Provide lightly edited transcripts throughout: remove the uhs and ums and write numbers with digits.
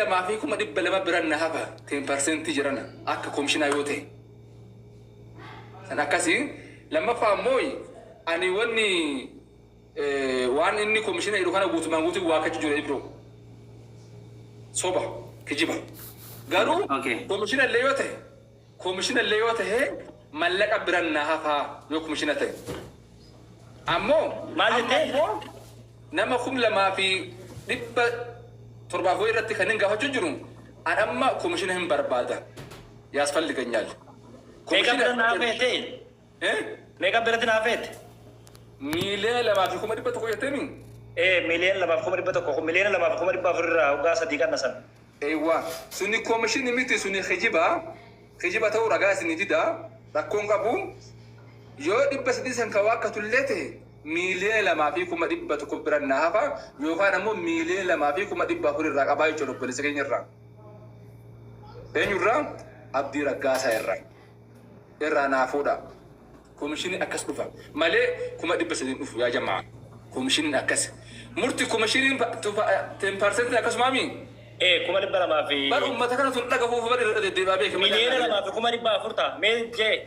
2,200,000 biran na hafa 10% jirana akka komishinaa yoo ta'e. San akkasi. Lammaffaa ammoo ani wanni waan inni komishina jedhu kana guutumaan guutuu waakkachu jira Ibro. Soba, kijiba. Garuu Okay. komishina illee yoo ta'e komishina illee yoo ta'e mallaqa biran na hafaa yoo komishina ta'e. Ammoo Maal amma jettee? ammoo nama 2700 wayii irratti kan hin gaafachuu jiru an amma komishina hin barbaada. Yaasfalliganyaal. Meeqa Komishina bira naa feete? Eh? Meeqa biratti naa feete? 2,100,000 jetteemi? Ee, 2,100,000, 2,400,000 irraa hoggaa sadii qannasan. Eewwa. Suni komishini miti suni kijiba. Kijiba ta'uu ragaa isinii fida. Rakkoon qabu. Yoo 300 san ka waakkatullee ta'e 2,100,000 bira naa hafa yookaan ammoo 2,400,000 irraa qabaa jechuudha obboleessa keenya irraa. Eenyurraa? Abdii Raggaasaa irraa. Irraa naa fuudha. Komishiniin akkas dhufa malee 300,000 hin dhufu yaa jamaa. Komishiniin akkas. Murti komishiniin 10% akkasumaami? Ee, 200,000 fi. Bar ummata kana tun dhagahuuf bar irra deddeebi'aa beeki malee. 2,400,000 ta'a. Mee jee.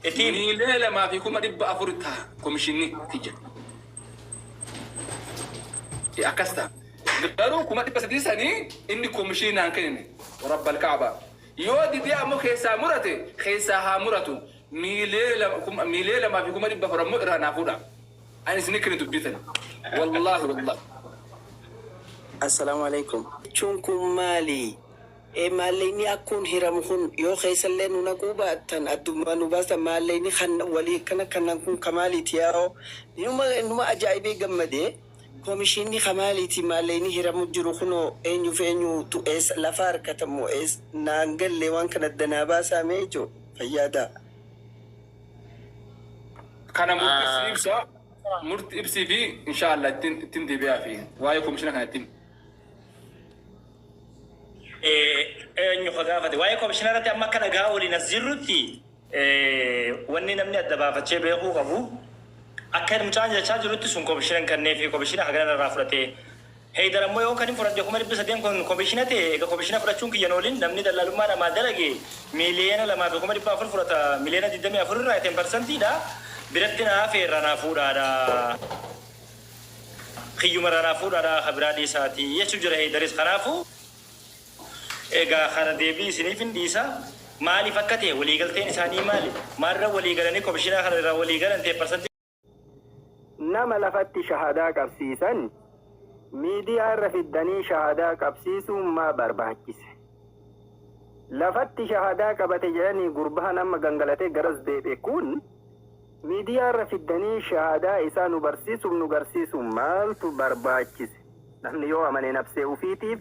Itti himi. 2,400,000 ta'a komishinni kiyya. Akkas ta'a. Garuu 300,000 sanii inni komishinii naan kennine. Rabbal Kaabaa. Yoo didee ammoo keessaa murate keessaa haa muratu. 2,400,000 ammoo irraa naa fuudha. Ani isinii kenne dubbii tana. Wallaahi wallaahi. Assalaamu Aleykum. Jechuun kun maali? E maalleyni akkuun hiramu kun yoo keessallee nu naquu baattan adduma nu baastan maalleyni kan walii akkana kannan kun ka maaliiti yaa'oo numa numa ajaa'ibee gammade komishiinni ka maaliiti maalleyni hiramu jiru kunoo eenyuuf eenyutu eessa lafa harkata moo eessa naan galle waan kana adda naa baasaa mee ijoo fayyaadaa. Kana murti si ibsa murti ibsii fi inshallah ittiin ittiin deebi'aa fi waa'ee komishina kana ittiin. Eenyu ka gaafate? Waa'ee komishina irratti amma akka dhagaa waliin as jirrutti wanni namni adda baafachee beekuu qabu akka mucaan jechaa jirutti sun komishina hin kenneefi komishina hagana irraa fudhate. Heydar ammoo yoo kanin fudhadhe 300,000 kun komishina ta'e eega komishina fudhachuun kiyya hin oolin namni dallaalummaa namaa dalage 2,400,000 fudhata 24,000,000 irraa ten parsantiidha biratti na hafe irraa naa fuudhaadha. Kiyyuma irraa naa fuudhaadha ka biraa dhiisaatii jechuu jira Heydaris kanaafu egaa kana deebii isiniifin dhiisa maaliif akka ta'e walii galteen isaanii maali maalirra walii galanii komishinaa kana irraa walii galan ta'e parsantii Nama lafatti shahadaa qabsiisan miidiyaa irra fiddanii shahadaa qabsiisuun maa barbaachise? Lafatti shahadaa qabate jedhanii gurbahan amma gangalatee garas deebi'e kun Miidiyaa irra fiddanii shahaadaa isaa nu barsiisuuf nu garsiisuun maaltu barbaachise? Namni yoo amane nafsee ufiitiif,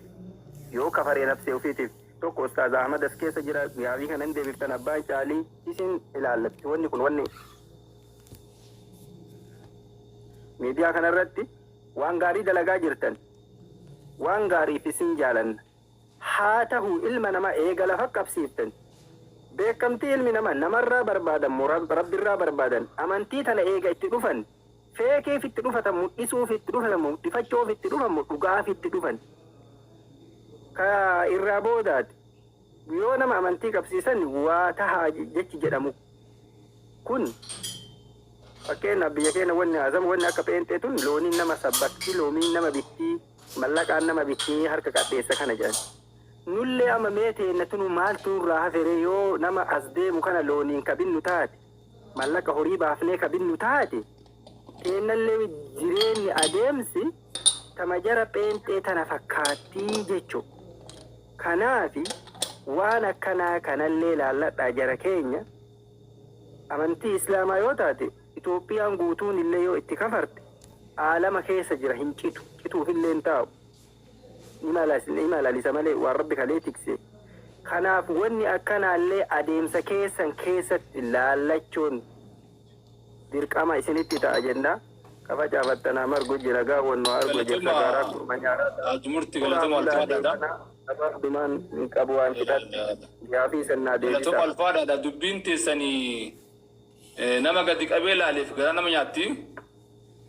yoo kafare nafsee ufiitiif. Tokko Ustaaz Ahmad as keessa jira, gaafii kana hin deebiftan Abbaan Caalii isin ilaallatti wanni kun wanni miidiyaa kana irratti waan gaarii dalagaa jirtan waan gaariif isin jaalanna. Haa tahu ilma nama eega lafa qabsiiftan beekkamtii ilmi nama namarraa barbaadan mo Rabbirraa barbaadan amantii tana eega itti dhufan feekiif itti dhufatan mudhisuuf itti dhufatan mo mudhifachoof itti dhufan mo dhuga'aaf itti dhufan ka irraa boodaati yoo nama amantii qabsiisan waa tahaa jechi jedhamu kun fakkeennaaf biyya keenya wanni haasamu wanni akka pheenxee tun looniin nama sabbakti loomiin nama bittii Mallaqaan nama bittee harka qadheessa kana jedhan. Nullee amma mee teenna tunu maaltu nurraa hafe ree yoo nama as deemu kana looniin ka binnu taate, mallaqa horii baafnee ka binnu taate, teennallee jireenni adeemsi tama jara pheenxee tana fakkaattii jecho. Kanaafi waan akkanaa kanallee laalladhaa jara keenya, amantii Islaamaa yoo taate Itoophiyaan guutuunillee yoo itti kafarte aalama keessa jira hin citu, cituufillee hin taa'u. Ni lalisa malee waan Rabbi kalee tikse. Kanaaf wanni akkanaallee adeemsa keessan keessatti laallachuun dirqama isinitti ta'a jenna. Ka facaafattan haa margu ijji nagaa wannu haa argu ejersa Galatoma gaaraa gurma nyaaraa. Haji Murti Horaa galatoma bulaa alfaadhaadha. deebanaa gabaabdumaan hin qabu waan fixadhe. Gaafii san naa Galatoma deebisaa. alfaadhaadha dubbiin teessanii Nama gadi qabee laaleef garaa nama nyaatti.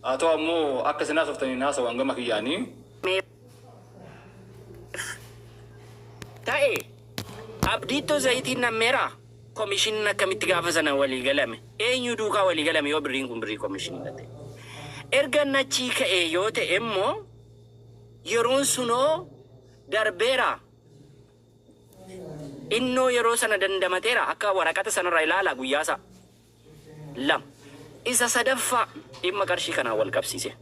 Haa ta'u ammoo akka isin haasoftaniin haasawu an gama kiyyaani. Mee Ta'e Abdiittoo zayitiin nammeera. Komishiniin akkamitti gaafa sana walii galame? Eenyu duukaa walii galame yoo birriin kun birrii komishinii ta'e? Erga inni achii ka'e yoo ta'e immoo yeroon sunoo darbeera. Innoo yeroo sana dandamateera akka waraqata sanarraa ilaala guyyaasa. Lama. Isa sadaffaa dhimma qarshii kanaan wal qabsiise.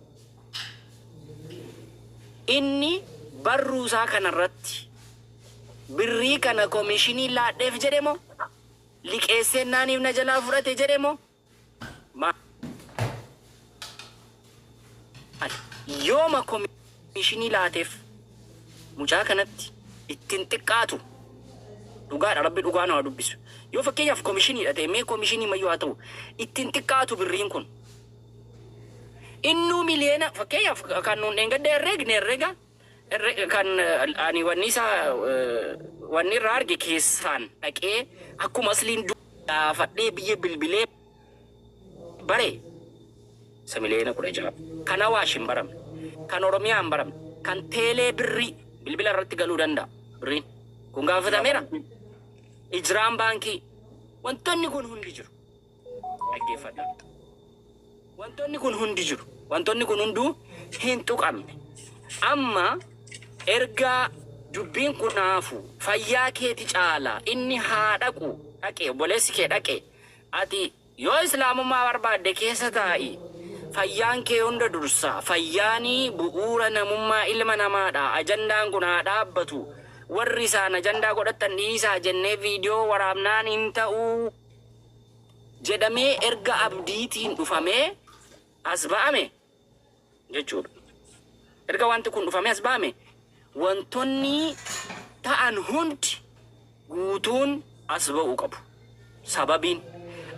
Inni barruu isaa kanarratti birrii kana komishinii laadheef jedhe moo liqeessee naaniif na jalaa fudhate jedhe moo maal? Yooma komishinii laateef mucaa kanatti ittiin xiqqaatu dhugaadha, Rabbi dhugaa nama dubbisu. Yoo fakkeenyaaf komishiniidha ta'e, mee komishinii mayyuu haa ta'u, ittiin xiqqaatu birriin kun. Innuu miliyoona fakkeenyaaf kan nuun dheengadda herreegne herreega kan ani wanni isaa wanni irraa arge keessaan dhaqee akkuma asliin gaafadhee biyya bilbilee bare isa miliyoona 16 kan Awaash hin baramne, kan Oromiyaa hin baramne, kan teelee birrii bilbila irratti galuu danda'a. Birriin kun gaafatameera. Ijraan baankii wantoonni kun hundi jiru. Dhaggeeffadhaa. Wantoonni kun hundi jiru. Wantoonni kun hunduu hin tuqamne. Amma erga dubbiin kun naafu fayyaa keeti caala, inni haa dhaqu, dhaqe, obboleessi kee dhaqe, ati yoo islaamummaa barbaadde keessa taa'i. Fayyaan kee hunda dursa. Fayyaanii bu'uura namummaa ilma namaadha. Ajandaan kun haa dhaabbatu. Warri isaan ajandaa godhatan dhiisaa jennee viidiyoo waraabnaan hin ta'uu jedhamee erga Abdiitiin dhufamee as ba'ame jechuudha. Erga wanti kun dhufamee as ba'ame, wantoonni ta'an hundi guutuun as ba'uu qabu. Sababiin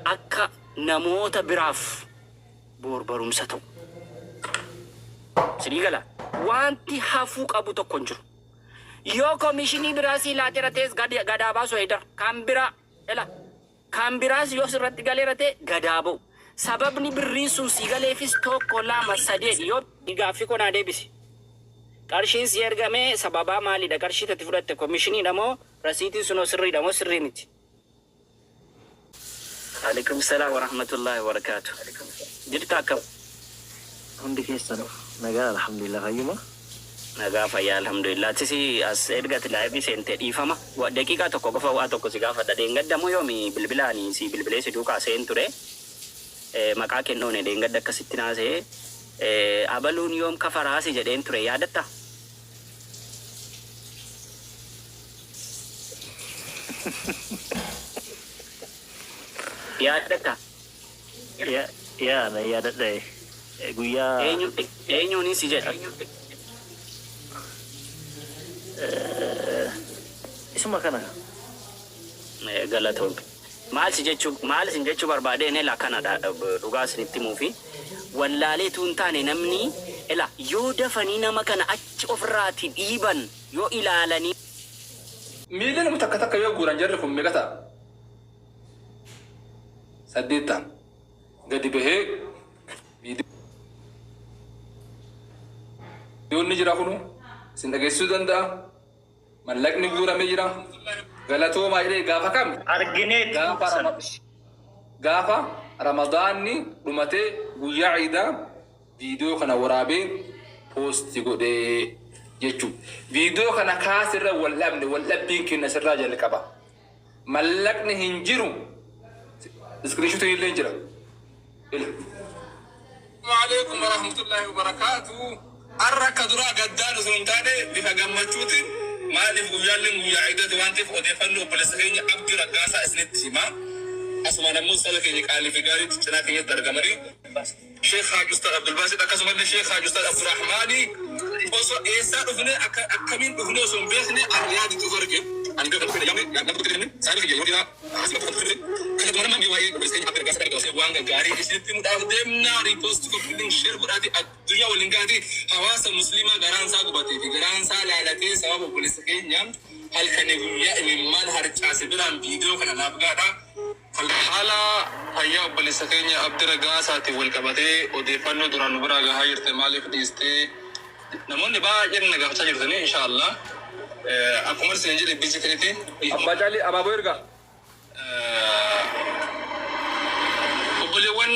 akka namoota biraaf boor barumsa ta'u. Sinii gala, wanti hafuu qabu tokko hin jiru. Yoo komishinii biraa sii laateera ta'es gadaa baasu heedar. Kan biraa ela kan biraas yoo sirratti galeera ta'e gadaa ba'u. Sababni birriin sun sii galeefis tokko, lama, sadii yoo gaaffii koo naa deebisi. Qarshiin si ergame sababaa maalidha? Qarshii tati fudhatte komishiniidha moo rasiitiin sunoo sirriidha moo sirrii miti? Alaikum salaam wa rahmatullahi wa barakaatu. Jirta, akkam? Hundi keessan nagaa, alhamdulillah, fayyuma. Nagaa, fayyaa, alhamdulillah. Tisi as ergati live seentee dhiifama. Daqiiqaa tokko qofa waa tokko si gaafadha. Deengadda moo yoomi bilbilaani si bilbilee si duukaa seen ture. Maqaa kennoone deengadda akkasitti naasee abaluun yoom kafaraasi jedheen ture, yaadatta? Yaadatta? Yaa, na yaadadha, guyyaa. Eenyu eenyuunis si jedha? Isuma kana. Galatoomne. Maal isin jechuu barbaadeen, ela kanadha, dhugaa isinitti himuu fi wallaaleetu hin taane, namni ela yoo dafanii nama kana achi ofirraati dhiiban yoo ilaalanii. Miiliyoona takka takka yoo guuran jarri kun meeqa ta'a? Saddeet ta'a. Gadi bahee viidiyoon ni jira, kunu isin dhageessisuu danda'a. Mallaqni guuramee jira. Galatoomaa jedhee gaafa kam? Argineet. Gaafa Ramadaanni dhumatee guyyaa ciidaa viidiyoo kana waraabee post godhee jechuudha. Viidiyoo kana kaasirra wal dhabne, wal dhabbiin kenna sirraa jalqaba. Mallaqni hin jiru. Screenshotiin illee jira. Alaikum warahmatullahi wabarakatuh. Har'a akka duraa gaddaan osoo hin taane bifa gammachuutiin, maaliif guyyaalleen guyyaa ciidaati waan ta'eef, odeeffannoo obboleessa keenya Abdii Raggaasaa isinitti hima. Asumaan ammoo saba keenya qaalii fi gaariitti cinaa keenyatti argamanii Sheekh Haaj Ustaad Abdulbaasit, akkasumallee Sheekh Haaj Ustaad Abdurrahmaanii, osoo eessaa dhufne akka akkamiin dhufne osoo hin beekne Arriyaaditti of arge. Ani beekan dhufne yaamne nama tokko kenne saani kiyya yoo dhiyaa asuma tokko dhufne kana nama namni waa'ee obboleessa keenya Abdii Raggaasaa dhaga'u waan gaggaarii isinitti himuudhaaf deemna. Repost, copy link, share godhaati addunyaa waliin gaati. Hawaasa musliimaa garaan isaa gubatee fi garaan isaa laalatee sababa obboleessa keenya halkanii guyyaa imimmaan harcaase biraan viidiyoo kana naaf gaadha. Haala fayyaa obboleessa keenya Abdii Raggaasaatiin wal qabatee odeeffannoo duraan nu biraa gahaa jirte maaliif dhiistee namoonni baay'een na gaafachaa jirtanii, inshaallah. Akkuma isin jedhe busy ta'eeti. Abbaa Caalii abaaboo ergaa. Obboleewwan,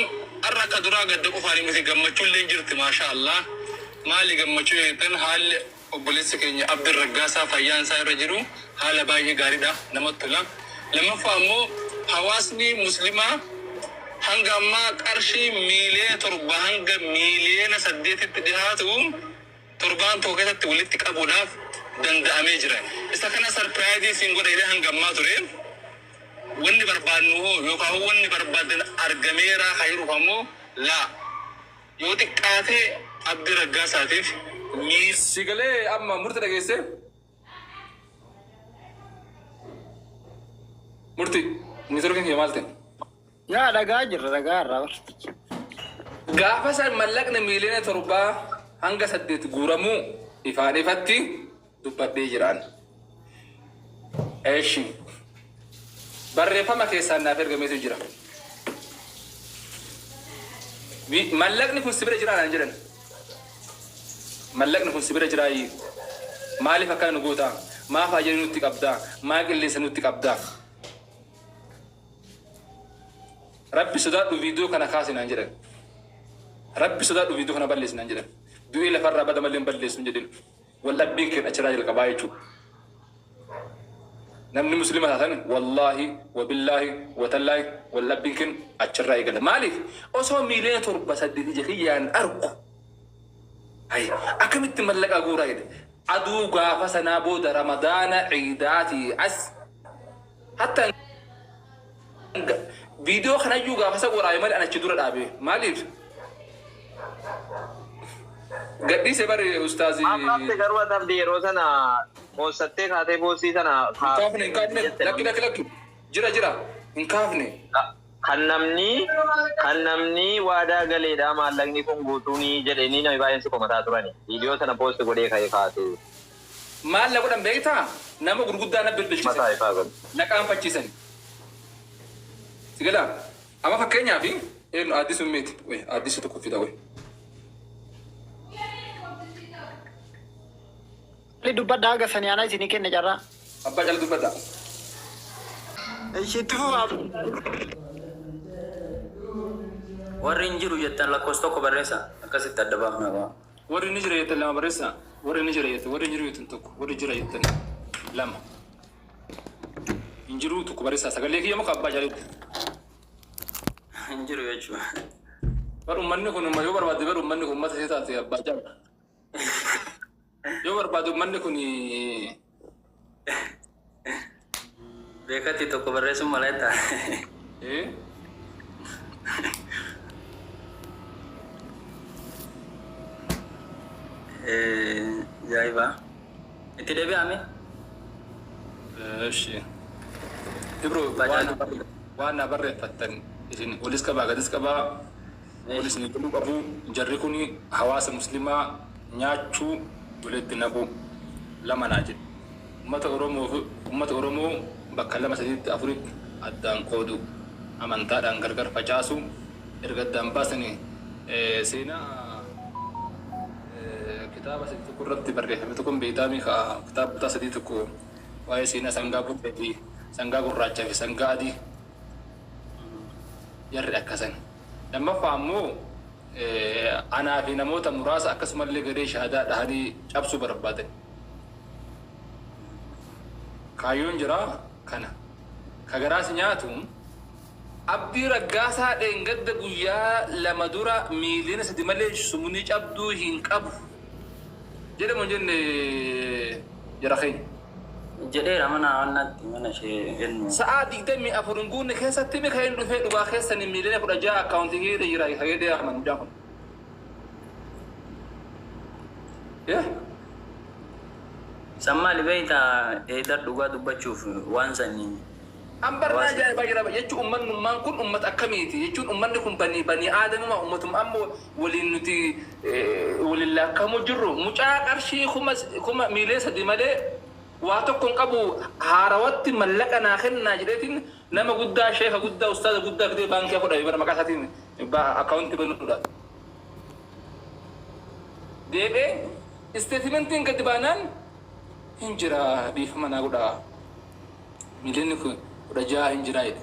har'a akka duraa gadda qofaanii miti, gammachuu illee jirti, maasha Allah. Maali gammachuu jettan, haalli obboleessi keenya Abdii Raggaasaa fayyaan isaa irra jiru haala baay'ee gaariidha, namatti tola. Lammaffaa immoo hawaasni muslimaa hanga ammaa qarshii 7 miiliyoona hanga 8 miiliyoonatti dhihaatu torbaan tokko keessatti walitti qabuudhaaf danda'amee jira. Isa kana surprise siin godha jedhee hanga ammaa ture. Wanni barbaannu hoo yookaan wanni barbaadan argameera hayruuf ammoo laa, yoo xiqqaatee Abdii Raggaasaatiif miil Si galee amma murti dhageesse? Murti, networkiin kiyya maal ta'e? Yaa, dhagaa jirra, dhagaa irraa bar. Gaafa san mallaqni 7 miiliyoona hanga 8 guuramuu ifaan ifatti dubbadhee jiraan. Eeshi. Barreeffama keessaan naaf ergameetu jira. Mallaqni kun sibira jiraa naan jedhan. Mallaqni kun sibira jiraayi. Maaliif akkana nu goota? Maaf ajajii nutti qabdaa? Maa qilleensa nutti qabdaa? Rabbi sodaadhu, viidiyoo kana kaasi naan jedhan. Rabbi sodaadhu, viidiyoo kana balleessi naan jedhan. Du'ee lafarraa bada malee hin balleessu hin jedhin. Waldhabbiin keenya achirraa jalqabaa jechuudha. Namni muslima taatan, wallaahi wabillaahi watallaahi, waldhabbiin keenya achirraa eegala. Maaliif osoo 7 miiliyoona 8 ija kiyyaan argu hay akkamitti mallaqa guuraa jedhe. Aduu gaafa sanaa booda Ramadaana ciidaatii as hatta viidiyoo kanayyuu gaafa isa waraabe malee an achi dura dhaabe. Maaliif gadhiise bari ustaazi. Maaf garuu ati, Abdii, yeroo sana postattee kaatee postii sana Hin kaafne, hin kaafne, lakki, lakki, lakki, jira, jira, hin kaafne. Kan namni waadaa galeedha, maallaqni kun guutuuni jedhanii namni baay'een si komataa turani. Viidiyoo sana post godhee ka'ee kaatee. Maal na godhan beektaa? Nama gurguddaa na bilbilchisan. Mataa ifaa godhe. Na qaanfachiisan. Si galaa? Amma fakkeenyaaf eenyu, Addisuu meeti? Wey, Addisuu tokko fida wey. Li dubbadhaa, haga sanii anaa isinii kenne carraa. Abbaa cala dubbadha. Ishiitti fufaa. Warri hin jiru jettan lakkoofsa 1 barreessa. Akkasitti adda baafna ba'a. Warri ni jira jettan 2 barreessa. Warri ni jira jettan, warri hin jiru jettan 1, warri jira jettan 2. Hin jiru 1 barreessa. Sagalee kiyya muka abbaa jaalitti. Hin jiru jechuudha. Bar uummanni kun yoo barbaade, bar uummanni kun uummata ishee taate, abbaa jaala. Yoo barbaade uummanni kun Beekatti 1 barreessuun malee ta'a. Eh? Ajaa'iba. Itti deebi'ame. Eshi. Ibro, waan na barreeffattan isin olis qabaa gadis qabaa, olis ni godhuu qabu. Jarri kun hawaasa muslimaa nyaachuu, walitti naquu, lama naa jedhe. Uummata Oromoo fi uummata Oromoo bakka lama, sadiitti, afuritti addaan qoodu, amantaadhaan gargar facaasu, erga addaan baasanii seenaa kitaaba sadii tokko irratti barreeffame tokko beektaami, kitaaba kutaa sadii tokko, waa'ee seenaa sangaa burree fi sangaa gurraachaa fi sangaa adii, jarri akkasan. Lammaffaa ammoo anaa fi namoota muraasa akkasumallee garee shahaadaa dhahanii cabsuu barbaadan. Kaayyoon jira kana. Ka garaas nyaatu, Abdii Raggaasaa dheengadda guyyaa 2 dura 3 miiliyoona malee sumunii cabduu hin qabu jedhamu hin jenne jara keenya. Jedheera mana wannaatti, mana ishee kennu. Sa'aa 24 hin guunne keessatti mika hin dhufee dhugaa keessanii 16 miiliyoona akkaawuntii keessa jira fayyadee aman mucaan kun. Eh? San maali beektaa, eedar dhugaa dubbachuuf waan sanii. An barnaa ajaa'ibaa jira jechuun, uummanni kun uummata akkamiiti jechuun, uummanni kun banii aadamuma, uummatuma amma waliin nuti waliin laakkamu jirru, mucaa qarshii kuma 3 miiliyoona malee waa tokko hin qabu, haarawatti mallaqa naa kennaa jedheetiin nama guddaa, sheeka guddaa, ustaaza guddaa fidee baankii fudhate bara maqaa isaatiin akkaawuntii banuudha. Deebi'ee statementiin gadi baanaan Hin jira dhiifama naa godhaa miiliyoonni 16 hin jiraa jedhe.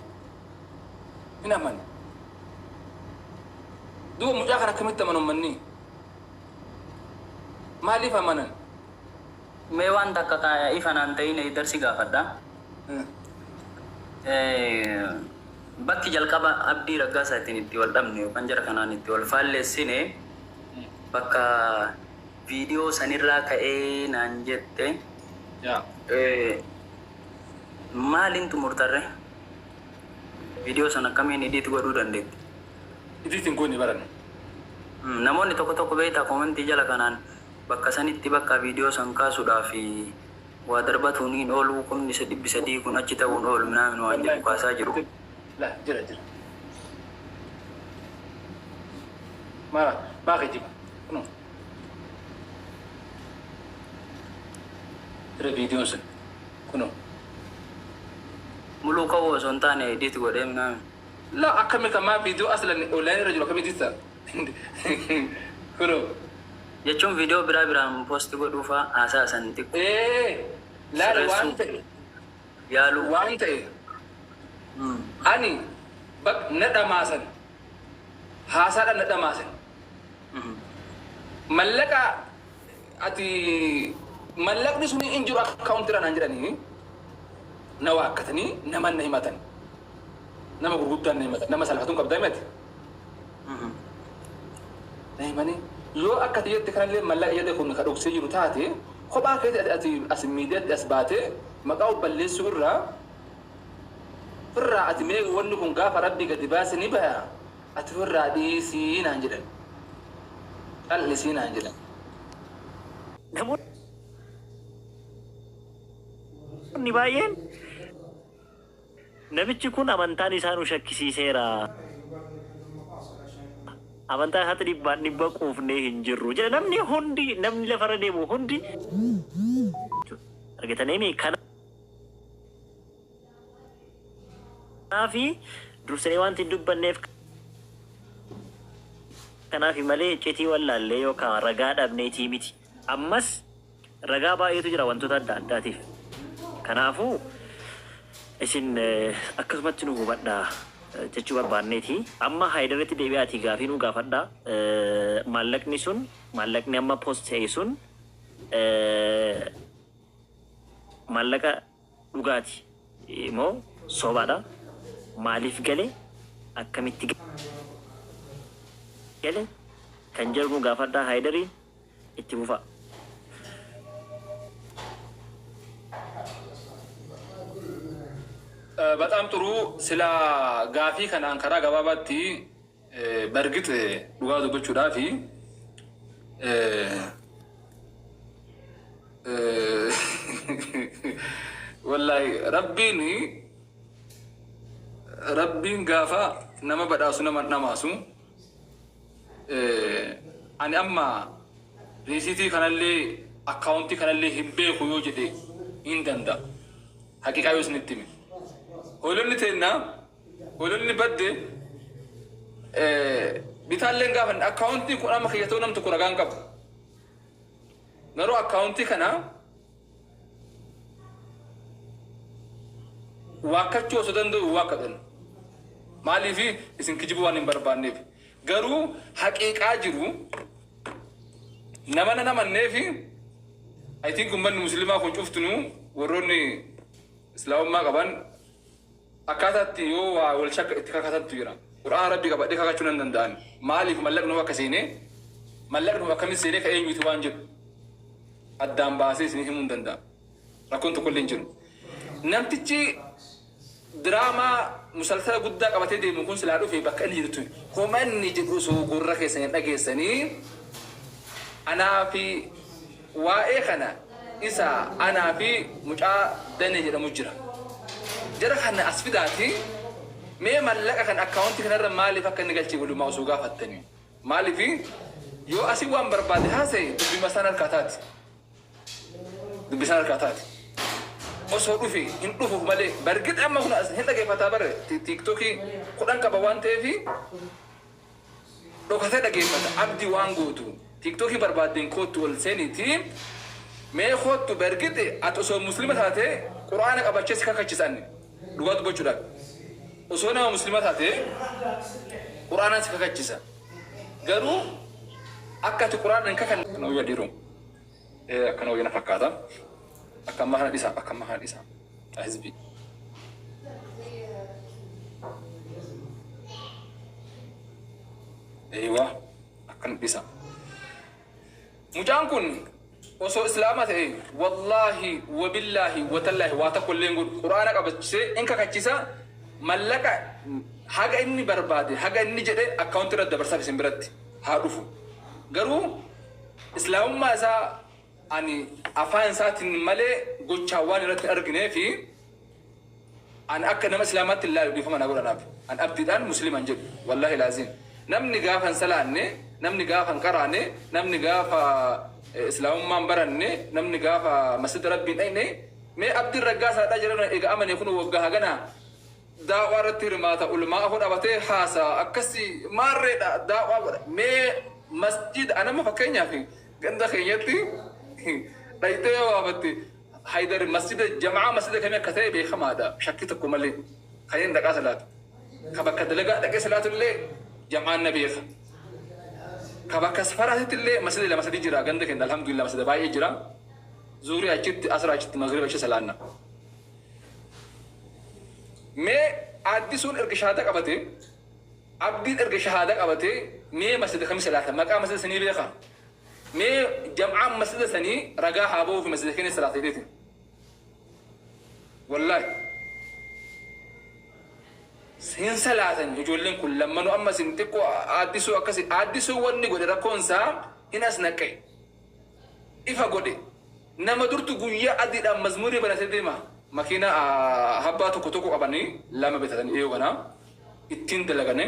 Hin amane. Duuba mucaa kana akkamitti amanu ummanni? Maaliif amanan? Mee waan takka ka ifa naan ta'in Haydar si gaafadha. Bakki jalqaba Abdii Raggaasaatiin itti wal dhabne yookaan jara kanaan itti wal faalleessine bakka viidiyoo sanirraa ka'ee naan jette. Yaa. Maaliin xumurtarre? Viidiyoo sana akkamiin edit godhuu dandeette? Edit hin goone baran. Namoonni tokko tokko beektaa koomentii jala kanaan bakka sanitti bakka viidiyoo san kaasuudhaaf waa darbatuun hin oolu kumni 300 kun achi ta'uun oolu minaamin waan jedhu kaasaa jiru. La jira jira. Maa maa kijiba. Kunoo. Jira viidiyoon sun. Kunoo. Muluu ka'uu osoo hin taane edit godhee minaamin. La akkami kan maa viidiyoo aslan online irra jiru akkami edit ta'a? Kunoo. Jechuun viidiyoo biraa biraan post godhuu faa haasaa san xiqqoo Ee laali waan sirreessuu ta'e yaaluu. waan ta'e ani bak na dhamaasan haasaadhaan na dhamaasan mallaqa ati mallaqni suni hin jiru akkaawuntiirra naan jedhanii na waakkatanii naman na himatan nama gurguddaan na himatan nama salphatuun qabdaa himate na himanii yoo akka ati jette kanallee mallaqa jedhe kun ka dhoksee jiru taate kophaa keetti ati ati as miidiyaatti as baatee maqaa of balleessuu irraa firraa ati mee wanni kun gaafa rabbi gadi baase ni baya ati firraa dhiisii naan jedhan callisii naan jedhan. Namoonni baay'een namichi kun amantaan isaa nu shakkisiiseera. Amantaa isaatti dhibbaan dhibba quufnee hin jirru jedha namni hundi namni lafarra deemu hundi argatanii kanaafi dursinee wanti hin dubbanneef kanaafi malee iccitii wallaallee yookaan ragaa dhabneetii miti. Ammas ragaa baay'eetu jira wantoota adda addaatiif. Kanaafuu isin akkasumatti nu hubadhaa jechuu barbaanneeti. Amma Haayidaritti deebi'aatii gaafii nu gaafadhaa. Maallaqni sun maallaqni amma post ta'e sun maallaqa dhugaati moo sobaadha? Maaliif gale? Akkamitti gale? Kan jedhu nu gaafadhaa Haayidariin itti fufaa. በጣም ጥሩ sila gaafii kanaan karaa gabaabaatti በእርግጥ dhugaa dubbachuudhaafi wallahi rabbiin rabbiin gaafa nama badhaasu nama dhamaasu ani amma riisiitii kanallee akkaawuntii kanallee hin beeku yoo jedhe hin danda'a. Haqiqaa yoo isinitti hime. Hoolonni teennaa hoolonni badde bitaallee gaafa akkaawuntii kun amma kiyyatoo nam tokko ragaan qabu. Garuu akkaawuntii kana waakkachuu osoo danda'u waakkatan. Maaliif isin kijibuu waan hin barbaanneef. Garuu haqiiqaa jiru nama nan amanneefi I think uummanni musliimaa kun cuftunuu warroonni islaamummaa qaban akkaataatti yoo waa wal shakka itti kakatantu jira. Qur'aana rabbii qabadhee kakachuu nan danda'an. Maaliif mallaqni akka seenee mallaqni akkamitti seenee ka eenyuti waan jedhu addaan baasee isin himuu hin danda'a. Rakkoon tokko illee hin jiru. Namtichi diraamaa musalsala guddaa qabatee deemu kun silaa dhufe bakka inni jirtu homa inni jedhu osoo gurra keessan hin dhageessanii anaa fi waa'ee kana isa anaa fi mucaa Danee jedhamu jira. Jara kana as fidaati mee mallaqa kan akkaawuntii kanarra maaliif akka inni galchee walumaa osoo gaafattanii. Maaliif yoo asii waan barbaade haasa'e dubbima isaan harkaa taati. Dubbi isaan harkaa taati. Osoo dhufe hin dhufuuf malee bargit amma kun as hin dhageeffataa bare tiiktookii 10 qaba waan ta'eef dhokatee dhageeffata abdii waan gootu tiiktookii barbaaddeen kootu ol seeniiti Mee kottu bergite ati osoo Muslima taate Qur'aana qabachee si kakachisan, dhugaa dubbachuudhaaf. Osoo nama Muslima taate Qur'aanaan si kakachisa. Garuu akka ati Qur'aana hin kakanne. Akkana wayya dhiiroo. Akkana wayya na fakkaata. Akka ammaa kana dhisa, akka ammaa kana dhisa. Hizbii. Eewa, akkana dhisa. Mucaan kun osoo Islaama ta'e, wallaahi wabillaahi watallaahi, waa tokko illee hin godhu. Qur'aana qabachisee in kakachisa, mallaqa haga inni barbaade, haga inni jedhe akkaawuntii irratti dabarsaaf, isin biratti haa dhufu. Garuu Islaamummaa isaa ani afaan isaatiin malee gochaan waan irratti hin arginee fi ani akka nama Islaamaatti hin laalu, dhiifama naa godhanaaf. An Abdiidhaan Musliman jedhu, wallaahi laaziim. Namni gaafa hin salaanne, namni gaafa hin qaraane, namni gaafa Islaamummaan baranne, namni gaafa masjida Rabbiin dhaqne, mee Abdiin Raggaasaadhaa jedhan egaa amane kun waggaa haganaa daawaa irratti hirmaata, ulmaa afoo dhabatee haasa akkasi maarreedha daawaa godha. Mee masjida anamma fakkeenyaaf ganda keenyatti dhayxee yoo gaafatte, Haydar masjida jamaa masjida kamii akka ta'e beekamaadha, shakkii tokko malee. Kan inni dhaqaa salaatu, ka bakka dalagaa dhaqee salaatu illee jamaan na beeka. Ka bakka safaraatitti illee masjida lama sadi jira ganda keenya, alhamdulillah, masjida baay'ee jira. Zuurii achitti, asra achitti, magriba achi salaanna. Mee Addisuun erga shahaadaa qabate, Abdiin erga shahaadaa qabate, mee masjida kamii salaata? Maqaa masjida sanii beeka? Mee jam'aan masjida sanii ragaa haa ba'uufi masjida keenya salaata jedheeti. Wallaahi hin salaatan ijoolleen kun lammanuu. Amma isin xiqqoo Addisuu akkasi, Addisuu wanni godhe rakkoon isaa hin as naqqe, ifa godhe. Nama durtu guyyaa adiidhaan mazmurii banatee deema. Makiina habbaa tokko tokko qabanii lama bitatanii dhiyoo kana ittiin dalagane.